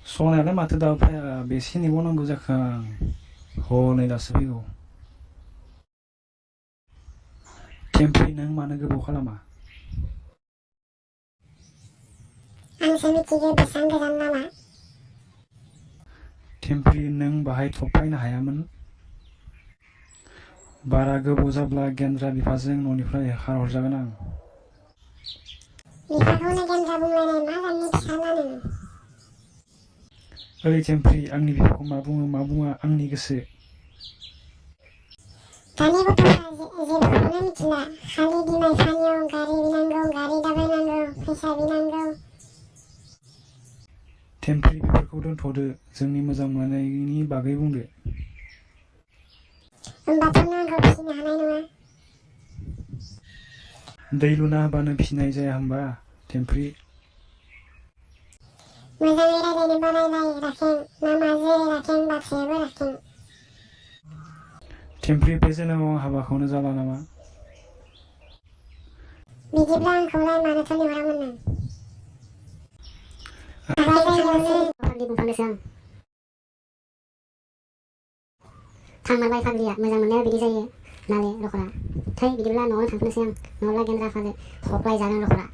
संनायालाय माथो दाबो फाया बेसे नेबावनांगौ जाखो आं हनै दासो फैगौ। टेम्प्रि नों मानो गोबाव खालामा? आंसो मिथिगौ बेसेबां गोजान लामा। टेम्प्रि नों बाहाय थब फैनो हायामोन? बारा गोबाव जाब्ला गेन्द्रा बिफाजों न'निफ्राय होखारहरजागोन आं। बिफाखौनो गेन्द्रा बुंलायनाय मा जातनि फिसाला नोङो? ओइ टेम्प्रि आंनि बिफाखौ मा बुङो मा बुङा आंनि गोसो। दानि गथ'फ्रा जेबोखौनो मिथिला, खालि बिमा बिफानियाव गारि बिनांगौ, गारि दाबायनांगौ, फैसा बिनांगौ। टेम्प्रि बेफोरखौ दोनथ'दो, जोंनि मोजां मोनलायनायनि बागै बुंदो। होमबाथ' नों आंखौ फिसिनो हानाय नङा। दै लुना होबानो फिसिनाय जाया होमबा टेम्प्रि? मोजाङै रायज्लायनो बानायलाय राखें, नामा जेरै राखें बाथ्रायाबो राखें। टेम्प्रि बे जोनोमाव आं हाबाखौनो जाला नामा? बिदिब्ला आंखौलाय मानोथो लिंहरामोन नों? हाबा जायगायावनो फाग्लि बुंफ्लांदोंसो आं। थांमारबाय फाग्लिया, मोजां मोननाया बिदि जायो नाले रखरा। थै बिदिब्ला न'आवनो थांफिननोसै आं, नङाब्ला गेन्द्रा बिफाजों थख्लाय जागोन रखरा।